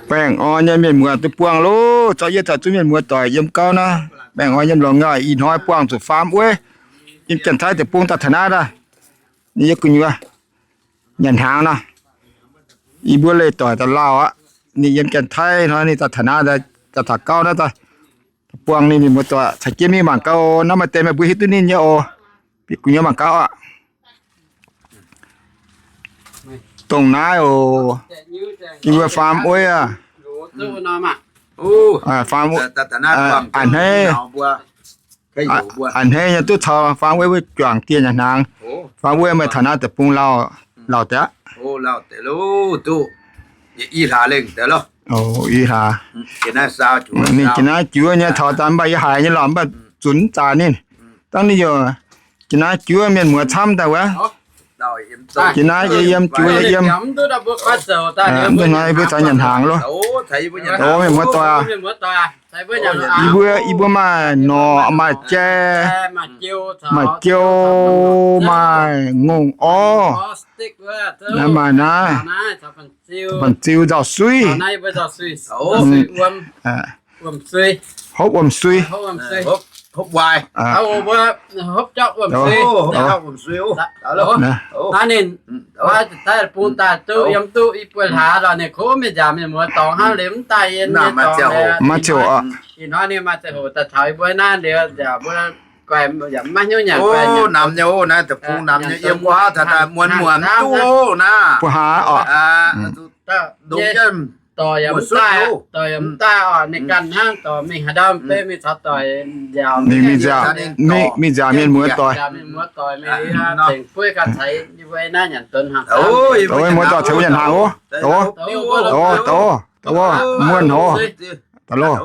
Baengh orn nyei mienh muoz duqv buangh loh. Zorqv yie taux zuqc mienh muoz doic yiem gauv naaiv. Baengh orn yiem longx nyei, ih hnoi buangh zuqc faam wuov. Yiem Janx-Taiv deic-bung daaih taux naaiv daaih, ninh yiem gu'nyuoz nyanc hnaangx nor. Yie mbuo leih doic daaih lauh aqv. Ninh yiem Janx-Taiv hnoi ninh daaih taux naaiv, daaih taux gauv naaiv daaih buangh ninh mienh muoz doic caux jienv mingh mangc gaax oc. Naaiv maaih deix meih mbuo hiuv duqv ninh nyei oc. Bieqc gu'nyuoz mangc gaax aqv. Dongh naaiv oc. Yie mbuo faam wuov aqv. Faam, a'hneiv, a'hneiv nyei duqv caux faam wuov, wuov juangc dieh nyanc hnaangx. Faam wuov meih taux naaiv deic-bung lauh, lauh deix aqv. Ih hlaax, ninh jiex naaiv juov nyei taux daaih mv baac yie haiz nyei lorqc, mv baac zunc zaaix ninh. Dangh ninh yaac jiex naaiv juov mienh muoz camv daaih wuov. Jiex naaiv yie yiem juov yie yiem. Mv hnoi yie mbuo caux nyanc hnaangx loh. Mienh muoz doic aac, yie mbuo, yie mbuo maaih norqc, maaih jai, maaih jiou, maaih ngongh orv, naaiv maaih naaiv, banh ziu, nzauh suiv, hopv wuom sui. Maiv ziouc oc. Namx nyei oc, naaiv deic-bung namx nyei, yiem gu'haav taux daaih muonz muonz mv duqv oc naaiv. Gu'haav oc. Dorc yaac mv daaih, dorc yaac mv daaih oc, ninh ganh hnangv dorc mingh haaix ndau mv bei mingh caux dorc nziaauc, mingh nziaauc, mingh nziaauc mienh muoz doic, mingh nziaauc mienh muoz doic, mingh nziaauc tengx buov ganh caux yie mbuo naaiv nyanc donx hnaangx. Muoz doic caux yie nyanc hnaangx oc. Muonz oc. Daaih loh.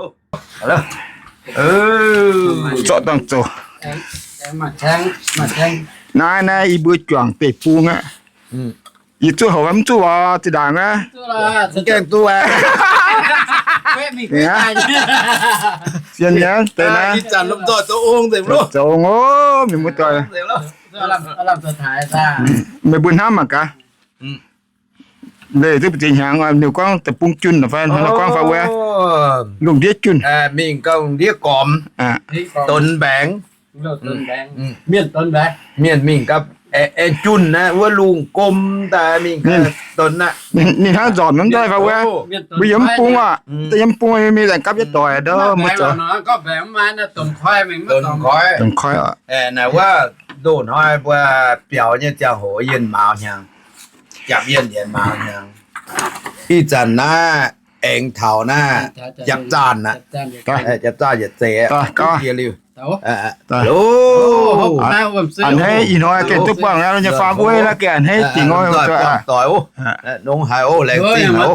Zorqv dangh zoux. Naaiv, naaiv yie mbuo juangc deic-bung aqv. Yie zuqv houc mv zuqv waac zinh ndaangc aqv. Gaengh duqv aqv. Sienx nyei deix naaiv. Zoux ong oc, mienh muoz doic. Meih mbuo hnamv mangc gaax. Leih duqv mbu'ziex hnyangx, ninh gorngv deic-bung junh fai gorngv fai wuov, lungh ndiev junh, mingh gauh lungh ndiev gormx, donx mbaengx. Mienh mingh gapv, aengx junh aqv, wuov lungh gom daaih mingh donx aqv. Ninh hnangv nzormc mv daaih fai wuov, mbuo yiem mv bung aqv. Daaih yiem mv bung mingh daaih gapv yietc doic ndov, mbuo zoux donx koi. Naaiv wuov ndoh hnoi mbuo biaux nyei ziangh hoc yienh mauz hnyangx, japv yienh yienh mauz hnyangx. Ih zanc naaiv aengx taux naaiv japv zaanh aqv. Japv zaanh yietc zeiz aqv. A'hneiv ih hnoi gengh duqv buangh nyei faam wuov naaiv gengh a'hneiv dingc oc. Doic oc, nongx haiz oc, laengz zingh oc.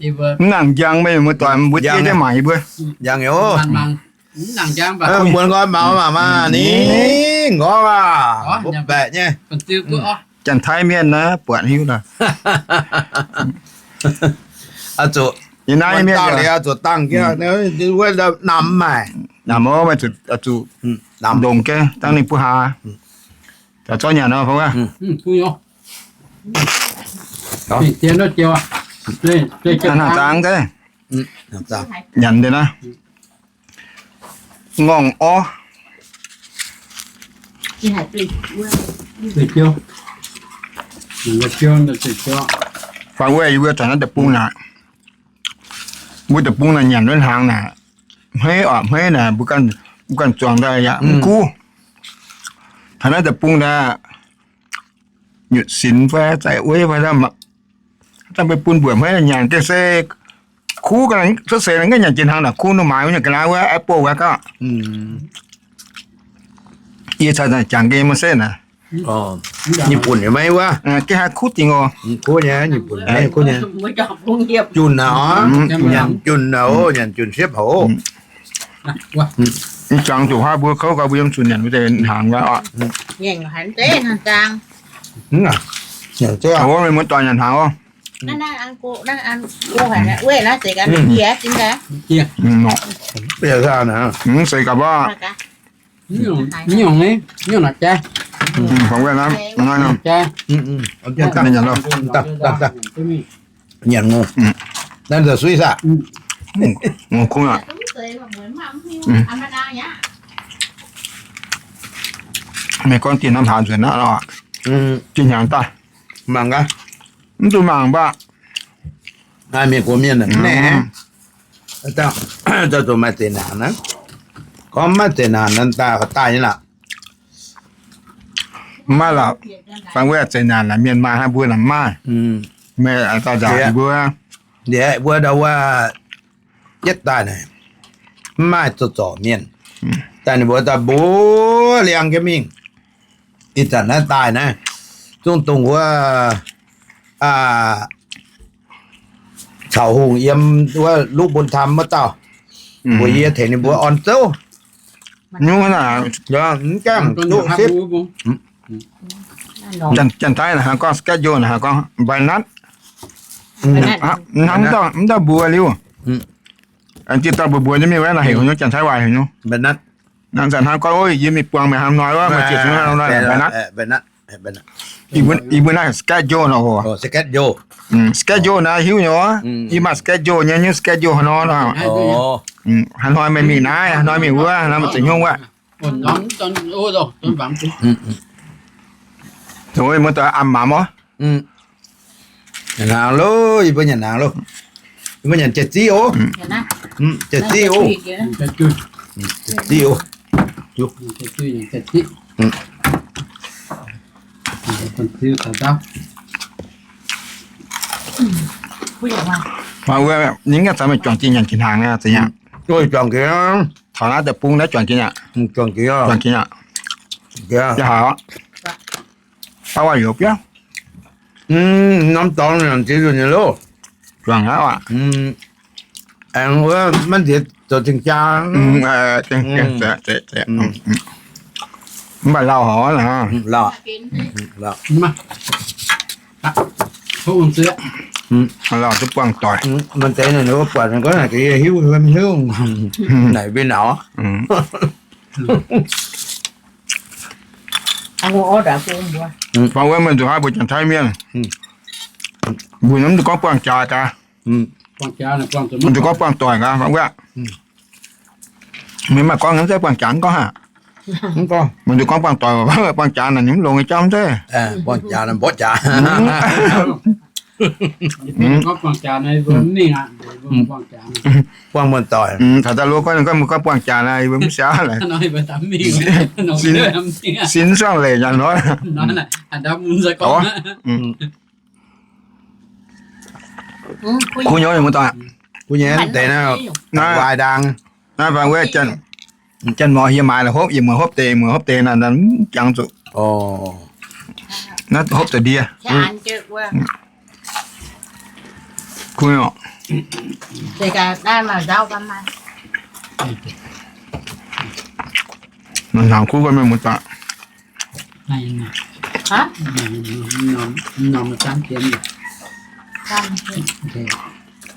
Mv nangc njang meih mbuo doic mbuo ziex jienv mangc yie mbuo. Njang oc. Muonz nqoi maux mangc maah, ni nqorngv aac, hopv baeqc nyei. Janx-Taiv mienh naaiv buatc hiuv naaic. Zuqc yie naaiv mienh dangh liuz, zuqc dangh jienv wuov namx maah. Namx oc, zuqc ndongc jienv dangh ninh mbuo haaix. Zorqv nyanc nor, hnaangx zaangc nyanc deix naaiv. Ngorngh orv. Fai wuov yie mbuo taux naaiv deic-bung naaic, mbuo deic-bung naaic nyanc wuov hnaangx naaic, hmeiv oc, hmeiv naaic mbuo ganh zuangx daaih yaac mv kuv. Taux naaiv deic-bung naaic, nyutc sinx fai zai ueiv fai dangh mv bun mbuoqc hmeiv nyanc gengh se kuv, cuotv seix naaic nyanc jiex hnaangx naaic kuv, ninh maaiz wuov nyei ga'naaiv wuov apple wuov gauh. Yie caux jangx gengh maiv setv naaic. Ninh bunc nyei maiv wuov. Gengh haih kuv dingc oc. Kuv nyei, ninh bunc nyei kuv nyei. Junh naaic oc, nyanc junh naaic oc, nyanc junh siepv haic oc. Jangx zuqc huaav mbuo kouv gau, mbuo yiem zuqc nyanc mbuo deix hnaangx wuov oc. Wuov meih muoz-doic nyanc hnaangx oc. Mv seix gapv oc. Nyanc ngongh. Ngongh kuv aqv. Meih gorngv dinh norm hlaax nzuonx aqv lorqc. Zinh hnyangx daaih. Mangc gaax. Mv duqv mangc mbuo. Naaiv mienh gox mienh naaic, naaiv zoux maaih zeqc naanc naaiv. Gorngv maiv zeqc naanc naaiv daaih, daaih nyei lorqc. Mv maaih lorqc. Fai wuov zeqc naanc naaic mienh maaih hnangv mbuo naaic mv maaih. Meih daaih nzaaux mbuo. Ndiev mbuo ndau wuov yietv daaih naaic, mv maaih zoux zorc mienh. Daaih ninh mbuo daaih mbuo liangx jienv mingh. Ih zanc naaiv daaih naaiv, zungv dongh wuov caux hungh yiem wuov luv bun tam wuov dauh, mbuox yie tengx ninh mbuo orn zouv. Nyungc naaic, mv gaengh duqv sipv. Janx-Taiv naaic hnangv gorngv schedule naaic hnangv gorngv mbai natv. Hnangv mv dauh mbuox liuz, diuh dauh mbuox mbuox nyei mingh wuov naaic heuc nyungc, Janx-Taiv waac heuc nyungc. Naaiv zanc hnangv gorngv, yie mingh buangh meih hnangv nor, meih ziouc hnangv nor, mbai natv. Ih mbuo naaiv schedule nor, schedule naaiv hiuv nyei, yie maaih schedule nyei, nyungc schedule hnangv nor, hnangv nor meih mingh naaiv, hnangv nor mingh wuov, hnangv nor meih ziouc nyungc wuov. Zoux muoz-doic am maamz oc. Nyanc hnaangx loh, yie mbuo nyanc hnaangx loh. Yie mbuo nyanc jai-ziv oc. Jai-ziv oc. Jai-ziv oc. Mv baac wuov, ninh ganh caux meih juangc jiex nyanc jiex hnaangx nyei, zeiz nyei. Juangc jiex. Taux naaiv deic-bung naaiv juangc jiex nyei. Juangc jiex. Juangc jiex nyei. Jiex haaix? Baav waac youz biauv. Norm dorngx nyanc jiex nzunc nyei loh. Juangc aqv. Aengx wuov maiv nziex zoux zingh jaa. Mv baac lauh horc. Lauh duqv buangh doic. Maaih deix ninh mbuo buatc ninh gorngv naaic ga'hiuv, hiuv, naaic mbuo nauz. Fai wuov meih nzuqc haaix mbuo Janx-Taiv mienh, mbuo mv zuqc gorngv buangh jaax gaax, mv zuqc gorngv buangh doic gaax, fai wuov. Meih maaih gorngv nyei mv zeiz buangh jaax mv gorngv haac. Meih nzuqc gorngv buangh doic, buangh jaax naaic ninh mv longx nyei jauv mv zeiz. Buangh jaax naaic mborqv jaax. Buangh muoz-doic. Taux daaih lo gorngv, gorngv, gorngv buangh jaax naaic, mbuo mv siaauv laic. Sin mv suangv leic nyanc hnoi. Kuv nyei muoz-doic. Kuv nyei deix naaiv, waaic ndaang. Naaiv fai wuov, janx-mor hieh maaiz la'hopv, yie muoz hopv deix, muoz hopv deix naaic, mv jangx zuqc. Naaiv hopv deix ndie. Kuv nyei. Mangc hnaangx kuv gorngv mienh muoz-doic.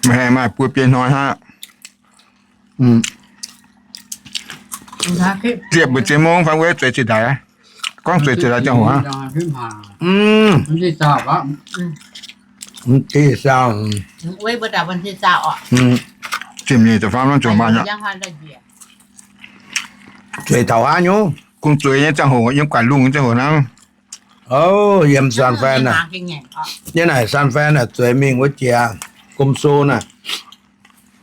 Meih maaih buo biei hnoi hnangv. Ziepc mbu'ziex mong fai wuov zueiz zinh ndaix. Gorngv zueiz zinh ndaix ziangh hoc hnangv. Ziepc nyeic ziepc faam nor ziouc maaih aqv. Zueiz taux hnangv nyungc. Kungx zueiz nyei ziangh hoc, yiem guaaic lungh nyei ziangh hoc hnangv. O, yiem San Fran naaic, yiem naaic San Fran naaic zueiz mingh wuov jiex Gomso naaic,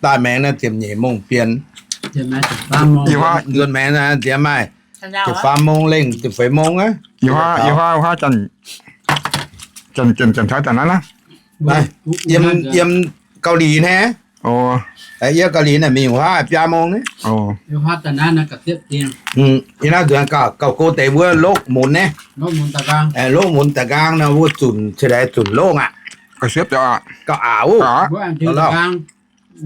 daaih maengx naaiv ziepc nyeic mong bienx. Nzuonx maengx naaiv nziex maaih ziepc faam mong lengh ziepc feix mong aqv. Yie huaav, yie huaav, huaav Janx-Taiv daaih naaiv, yiem Gauh Liz naaiv. Yiem Gauh Liz naaic mingh huaav biaa mong naaiv. Yie naaiv nzuonx gauh go deix wuov lokv munx naaiv. Lokv munx da'nqaang nor, wuov zunc cingx daaih zunc longh aqc. Gauh aqc wuov. O,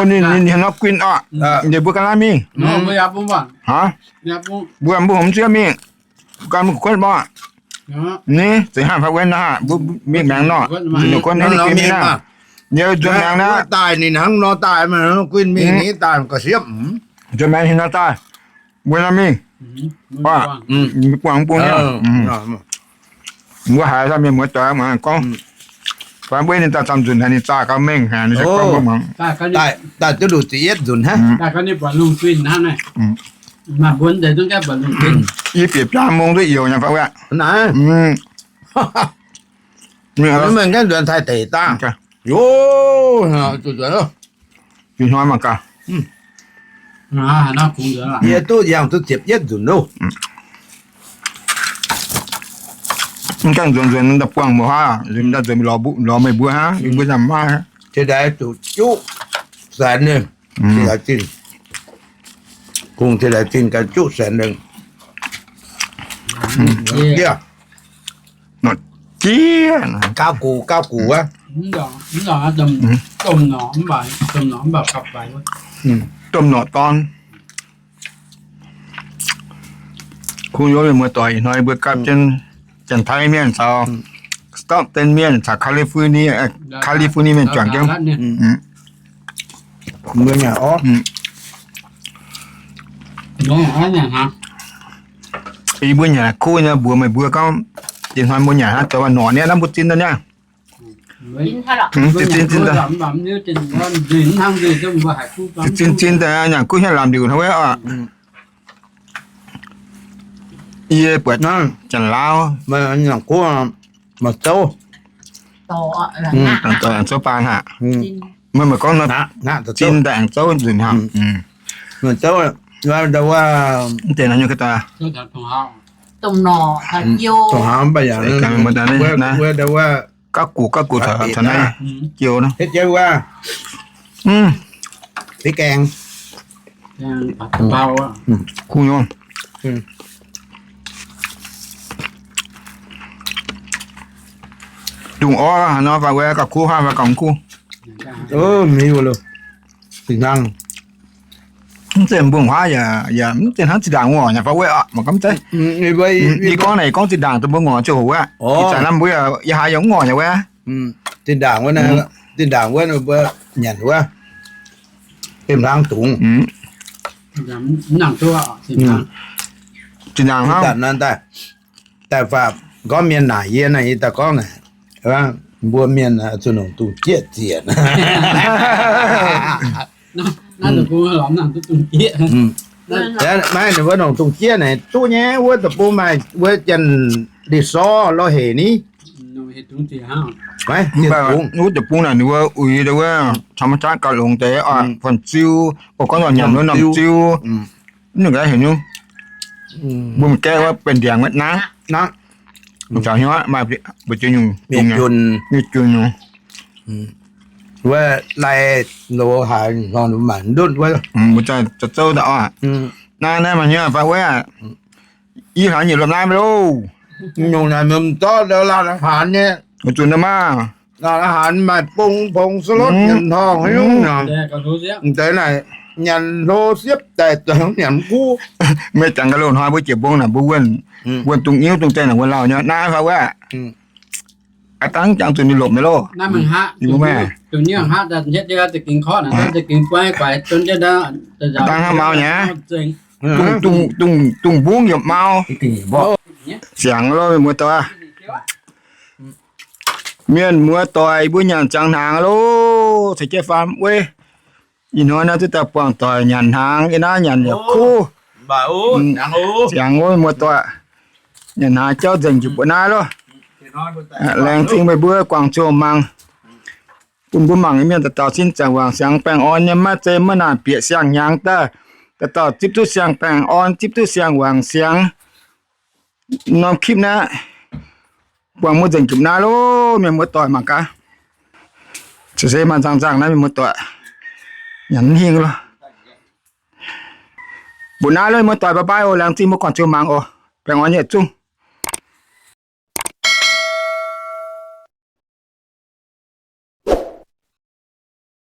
ninh, ninh heuc norm guinh orqc. Ndeic mbuo ganh naaiv mingh. Aa, mbuo, mbuo hmz sieqv mingh. Gan mv kuotv mor. Ni zeix hnangv fai wuov nor, mbuo mingh maengx nor, ninh kuotv naaiv ninh guinh mingh naaiv. Ninh nzuonx maengx naaiv daaih, ninh hnangv nor daaih, guinh mingh ni daaih ga'siepv. Nzuonx maengx ninh nor daaih. Mbuo naaiv mingh, buangh bung nyei. Mbuo haiz mienh muoz doic muangx gorngv, fai mbuo ninh daaih camv nzunc haic, ninh zaah gau mengh haic, ninh se gorngv mbuo muangx. Daaih duqv luc ziepc yietv nzunc hnangv. Yie bieqc biaa mong duqv youz nyei fai wuov. Meih gaengh nzuonx taaih deic dangh. Ih hnoi mangc gaax. Yie duqv yangh duqv ziepc yietv nzunc loh. Mv gaengh nzuonx nzuonx daaih buangh mbuo hnangv, nzuonx daaih nzuonx lorz meih mbuo hnangv, meih mbuo nzamc maiv. Jiex daaih zuqc juqv saenx ninh, jiex daaih zinh, kungx jiex daaih zinh ganh juqv saenx ninh. Jiex gauh gux, gauh gux wuov. Domh norqc dorn. Kungx yiem mienh muoz doic ih hnoi mbuo gapv jienv Janx-Taiv mienh caux Stockton mienh caux California, California mienh juangc jienv. Mbuo nyanc orv. Yie mbuo nyanc kuv nyei mbuox meih mbuo gorngv, ih hnoi mbuo nyanc hnangv zoux norqc niaa, naaiv mbuo zinh daaih niaa. Zinh zinh daaih nyanc kuv hietv lamz liuc hnangv wuov oc. Yie buatc Janx-Laauv mangc zouv, zouv baan haic. Meih maiv gorngv zinh daaih aengx zouv nzunc haic. Mv deix naaiv nyungc, domh norqc, gauh gux gauh gux caux naaiv jiu, gaengh, kuv nyei. Dungh orv haaix nor fai wuov gauh kuv, haaix fai gauh kuv. Mv zeiz mbuo ngorc huaav yaac, yaac mv zeiz hnangv zinh ndaangc ngorc nyei fai wuov oc, mangc gorngv mv zeiz. Yie gorngv naaic gorngv zinh ndaangc dongh mbuo ngorc ziouc hoc wuov, ih zanc naaiv mbuo yaac, yaac haiz yaac mv ngorc nyei wuov. Zinh ndaangc wuov, zinh ndaangc wuov mbuo nyanc wuov, hemh hlaang dungz. Zinh ndaangc hnangv. Daaih faah gorngv mienh naaic yie naaic, yie daaih gorngv naaic, mbuo mienh zuqc nongc dungh jieqv ziec. Maiv, ninh mbuo nongc dungh jieqv naaic duqv nyei, wuov deic-bung maaih wuov janx-ndie-sorv lorz hec ni. Wuov deic-bung naaic ninh mbuo uix deix wuov ธรรมชาติ gauh longx deix oc, fun-ziu, o gorngv nyanc wuov norm ziu. Ninh gaax heuc nyungc, mbuo m'gaeqv wuov benx ndiangx wuov nangv, mbuo caux hnyouv maaih mbu'ziex nyungc, miev junc nyungc. Wuov lai loz haaix hnoi mbuo maaih ndutv wuov, mbuo za'zouv daaih oc. Naaiv naaiv maaih hnyouv fai wuov, i hlaax nyiec lomh naaiv loh. Nyungc naaic zorqv ndau lauh haanx nyei, zuqc nda maah. Lauh haanx maaih bung pong สลด nyanc torngv haaix nyungc. M'deix naaic nyanc hlo siepv daaih zoux nyanc mv-guv. Meih jangx ga'loh hnoi mbuo jiex mbong naaic mbuo wuonh, wuonh dungz nyiuv dungz deix naaic wuonh lauh nyei naaiv fai wuov. Aa dangv jangx zuqc ninh lopc nyei loh. Dangh hnangv mau nyei. Dungz mbungv yaac mau. Siangx loh mienh muoz doic. Mienh muoz doic, mbuo nyanc ziangx hnaangx loh, caux jienv faam wuov. Ih hnoi naaiv duqv daaih buangh doic nyanc hnaangx, yie naaiv nyanc yaac kuv. Ziangx wuov mienh muoz doic, nyanc hnaangx jauv nzengc jic buoz naaiv loh. Laengz zingh meih mbuo guangc ziouc mangc. Bun mbuo mangc nyei mienh dauh dauh sin zaangc wangc siangx baengh orn nyei, maiv zeiz maiv naanc bieqc siang-hnyangx daaih. Dauh dauh zipv duqv siang baengh orn, zipv duqv siang wangc siangx. Norm คลิป naaiv buangh mbuo nzengc jic naaiv loh, mienh muoz doic mangc gaax. Se maaih nzangc-nzangc naaiv mienh muoz doic, nyanc mv hingh loh. Mbuoqc naaiv loh mienh muoz doic, bye bye oc, laengz zingh mbuo guangc ziouc mangc oc. Baengh orn nyei zungv.